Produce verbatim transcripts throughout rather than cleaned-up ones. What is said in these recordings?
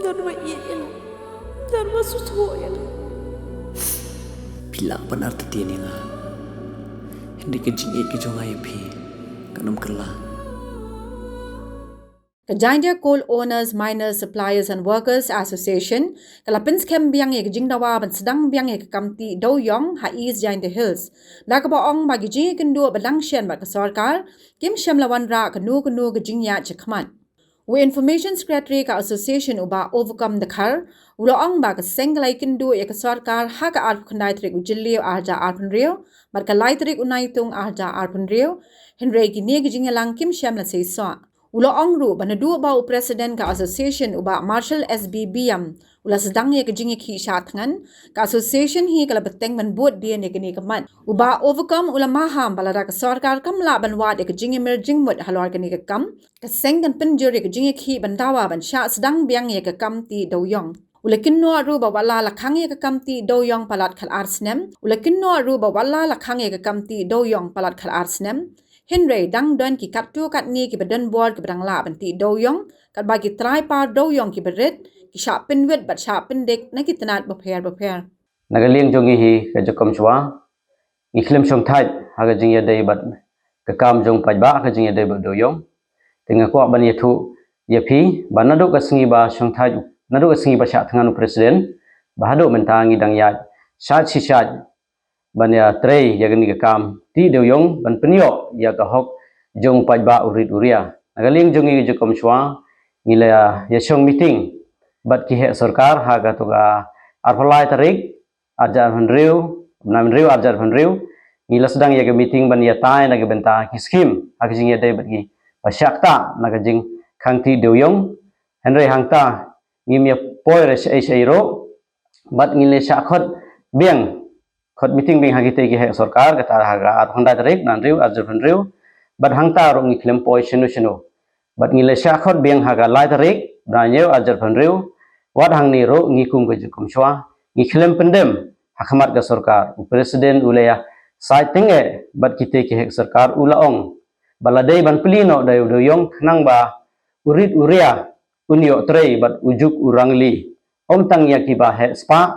Don ba ïeit ïa nga. Don ba sngewthuh ïa nga. Phi lah ban artatien ïa nga. Hynrei ka jingïeit ka jong nga ïa phi kan ym kylla. Ka Jaintia Coal Owners, Miners, Suppliers and Workers Association ka la pynskhem biang ïa ka jingdawa ban sdang biang ïa ka kam tih dewïong ha East Jaintia Hills, da kaba ong ba ki jingïakynduh ba dang shen bad ka sorkar kim shym la wanrah kano kano ka jingïaid shakhmat. U Information Secretary ka Association, u Bah Overcome Dkhar, u la ong ba ka seng ka la ïakynduh ïa ka sorkar ha ka arphew khyndai tarik u Jylliew arhajar arphew hynriew bad ka lai tarik u Naitung arhajar arphew hynriew, hynrei kine ki jingïalang kim shym la seisoh. U la ong ruh ba naduh ba u President ka Association, u Bah Marshal S B Biam, u la sdang ïa ka jingïakhih shah thngan, ka Association hi ka la bteng ban bud dien ïa kane ka mat. U Bah Overcome u la maham ba lada ka sorkar kam lah ban wad ïa ka jingïamir jingmut halor kane ka kam, ka seng kan pynjur ïa ka jingïakhih ban dawa ban shah sdang biang ïa ka kam tih dewïong. U la kynnoh ruh ba wat la la khang ïa ka kam tih dewïong palat khatar snem. U la kynnoh ruh ba wat la la khang ïa ka kam tih dewïong palat khatar snem, hynrei dang don ki katto katne kiba don bor kiba dang lah ban tih dewïong, katba ki trai par dewïong kiba rit ki shah pynwit bad shah pyndik na ki tnat bapher bapher. Na ka liang jong ngi hi ka Jaiñtia Hills, ngi khlem shongthait ha ka jingïadei bad ka kam jong u paidbah ha ka jingïadei bad dewïong. Te nga kwah ban ïathuh ïa phi ba naduh ka sngi ba shongthait, naduh ka sngi ba shah thngan u President, ba haduh mynta ngi dang ïaid shait shi shait ban ïatrei ïa kane ka kam tih dewïong ban pynïoh ïa ka hok jong u paidbah u rit u ria. Na ka liang jong ngi ka Jaiñtia Hills, ngi la ïa shong meeting bad ki heh sorkar ha kato ka arphew lai tarik arhajar arphew hynriew, bnai hynriew arhajar arphew hynriew, ngi la sdang ïa ka meeting ban ïatai na ka bynta ki skim ha ka jingïadei bad ki ba shah ktah na ka jingkhang tih dewïong. Hynrei hangta ngim ïa poi re shaei shaei ruh, bad ngi la shah khot biang, khot meeting biang ha kitei ki heh sorkar, kata ha ka arphew khyndai tarik bnai hynriew arhajar arphew hynriew, bad hangta ruh ngi khlem poi shano shano. Bad ngi la shah khot biang ha ka lai tarik bnai hynñiew arhajar arphew hynriew. Wat hangne ruh ngi kum ka Jaiñtia Hills ngi khlem pyndem ha khmat ka sorkar. U President u la ïa said tyngeh bad kitei ki heh sorkar, u la ong ba la dei ban plie noh da u dewïong khnang ba u rit u ria un ïoh trei bad u juk u rangli, ym tang ïa kiba heh spah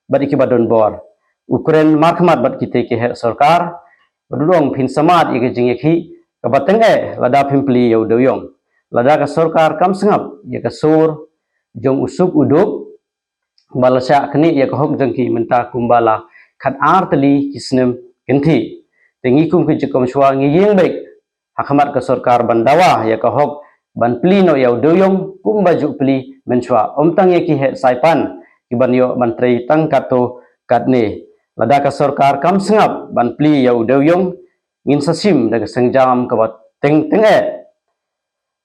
bad ïa kiba don bor. U kren markhmat bad kitei ki heh sorkar bad u ong, phin sumar ïa ka jingïakhih kaba tyngeh lada phim plie ïa u dewïong. Lada ka sorkar kam sngap ïa ka sur jong u suk u duk ba la shah knieh ïa ka hok jong ki mynta kumba la khatar tylli ki snem kynthih. Te ngi kum ka Jaiñtia Hills ngi ïeng beit ha khmat ka sorkar ban dawa ïa ka hok ban plie noh ïa u dewïong kumba ju plie mynshuwa, ym tang ïa ki heh saipan kiban ïoh ban trei tang katto katne. Lada ka sorkar kam sngap ban plie ïa u dewïong, ngin sa shim da ka seng jam kaba teng tyngeh.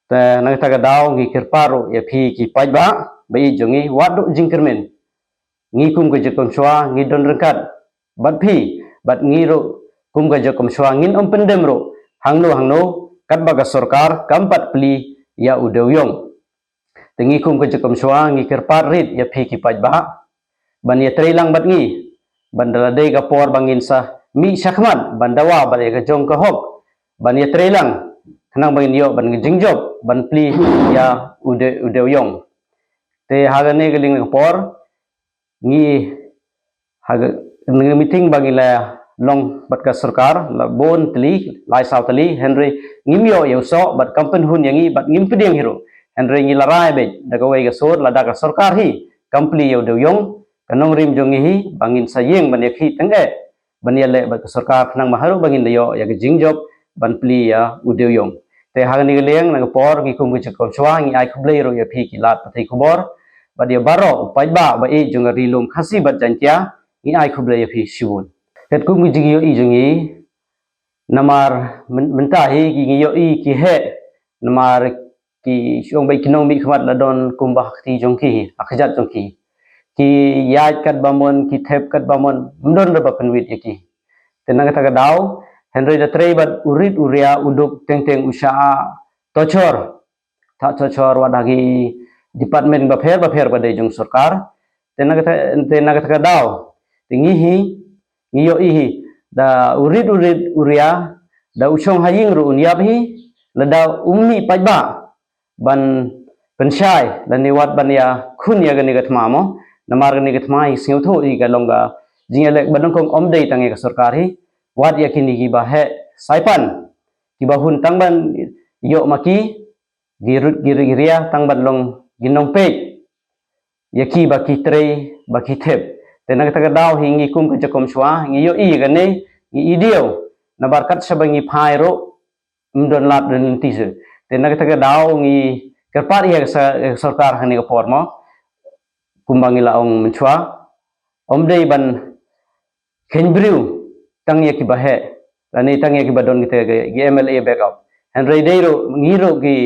Te na kata ka daw ngi kyrpad ruh ïa phi ki paidbah ba ïeit jong ngi, wat duh jingkyrmen. Ngi kum ka Jaiñtia Hills ngi don ryngkat bad phi, bad ngi ruh kum ka Jaiñtia Hills ngin ym pyndem ruh hangno hangno katba ka sorkar kam pat plie ïa u dewïong. Te ngi kum ka Jaiñtia Hills ngi kyrpad rit ïa phi ki paidbah ban ïatrei lang bad ngi, ban da la dei ka por ba ngin sa mih shakhmat ban dawa bad ïa ka jong ka hok, ban ïatrei lang khnang ba ngin ïoh ban jingjop ban plie ïa u de-, u dewïong. Te ha kane ka liang ka por ngi ha ka, ka meeting ba ngi la long bad ka sorkar la bun tylli, lai saw tylli, hynrei ngim ïoh ïa u soh bad kam pynhun ïa ngi bad ngim pdiang hi ruh. Hynrei ngi la rai beit da kawei ka sur, lada ka sorkar hi kam plie ïa u dewïong, ka nongrim jong ngi hi ba ngin sa ïeng ban ïakhih tyngeh ban ïaleh bad ka sorkar khnang ba haduh ba ngin da ïoh ïa ka jingjop ban plie ïa u dewïong. Te ha kane ka liang na ka por ngi kum ka Jaiñtia Hills ngi ai khublei ruh ïa phi ki lad pathai khubor bad ïa baroh u paidbah ba ïeit jong ka Ri Lum Khasi bad Jaiñtia, ngi ai khublei ïa phi shibun. Katkum ka jingïohi jong ngi, namar myn-, mynta hi ki ngi ïohi ki heh, namar ki shu ong ba ki nongmihkhmat la don kumba ha kti jong ki, ha kjat jong ki. Ki ïaid katba mon, ki thep katba mon, ym don re ba pynwit ïa ki. Te na kata ka daw, hynrei da trei bad u rit u ria u duk teng teng u shah torture. Shah torture wat ha ki department bapher bapher ba dei jong sorkar. Te na kata, te na kata ka daw, te ngi hi ngi ïohi hi da u rit u rit u ria, da u shong ha ïing ruh un ïap hi, lada um mih paidbah ban pynshai lane wat ban ïa khun ïa kane ka thma mo. Namar kane ka thma hi sngewthuh hi ka long ka jingïaleh ba nyngkong, ym dei tang ïa ka sorkar hi, wat ïa kine kiba heh saipan, kiba hun tang ban ïoh ma ki, ki rut ki ri-, ki ria tang ban long ki nongpeit ïa ki ba ki trei ba ki thep. Te na kata ka daw hi ngi kum ka Jaikum Shuwa ngi ïohi ïa kane, ngi i diew. Namar kat shaba ngi phai ruh ym don lad don lynti shuh. Te na kata ka daw ngi kyrpad ïa ka sa-, sorkar ha kane ka por mo, kumba ngi la ong mynshuwa, ym dei ban kheiñ briew tang ïa kiba heh lane tang ïa kiba don kita ki, ki M L A backup. Hynrei dei ruh, ngi ruh ki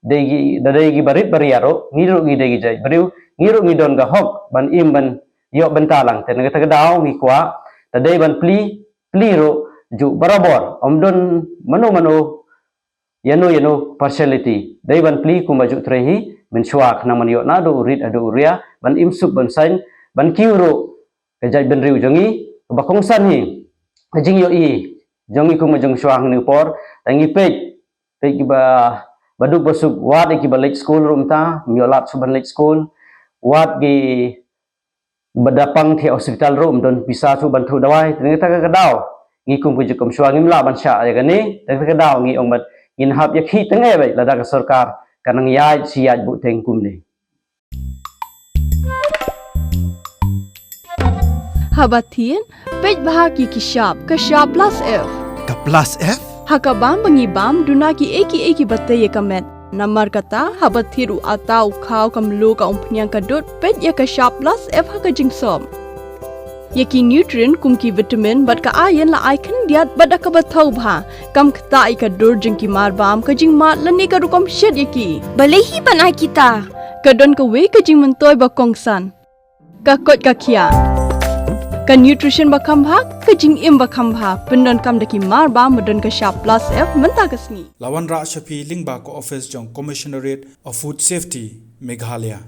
dei ki, da dei kiba rit ba ria ruh, ngi ruh ngi dei ki jait briew, ngi ruh ngi don ka hok ban im ban ïoh bynta lang. Te na kata ka daw ngi kwah, da dei ban plie, plie ruh ju barabor, ym don mano mano ïano ïano partiality. Dei ban plie kumba ju trei hi mynshuwa, khnang ban ïoh naduh u rit haduh u ria, ban im suk ban saiñ, ban kiew ruh ka jaitbynriew jong ngi. Kaba kongsan hi ka jingïohi jong ngi kum ka Jaikum Shuwa ha kane ka por, tang ngi peit, peit kiba, ba duk ba suk, wat ïa kiba leit skul ruh mynta ym ïoh lad shuh ban leit skul, wat ki ba da pang thiah hospital ruh ym don pisa shuh ban thuh dawai. Te na kata ka daw ngi kum ka Jaikum Shuwa ngim lah ban shah ïa kane. Te na kata ka daw ngi ong ban ngin hap ïa ki tang eh beit, lada ka sorkar ka nang ïaid shi ïaid buhteng kumne. Haba thied, peit bha ki ki shap, ka shap plus F. Ka plus F? Ha ka bam ba ngi bam, duna ki ei ki ei kiba tei ïa ka met. Namar kata, haba thied u atta, u khaw, ka mluh, ka umphniang, ka dud, peit ïa ka shap plus F ha ka jingsop. Ïa ki nutrient kum ki vitamin bad ka iron la ai khyndiat bad da kaba thaw bha. Kam ktah ïa ka dur jong ki marbam, ka jingmad lane ka rukom shet ïa ki. Balei hi ban ai kita? Ka don kawei ka jingmyntoi ba kongsan. Ka koit ka khiah. Ka nutrition ba kham bha, ka jingim ba kham bha, pyndonkam da ki marbam ba don ka shap plus F mynta ka sngi. La wanrah sha phi lyngba ka office jong Commissionerate of Food Safety, Meghalaya.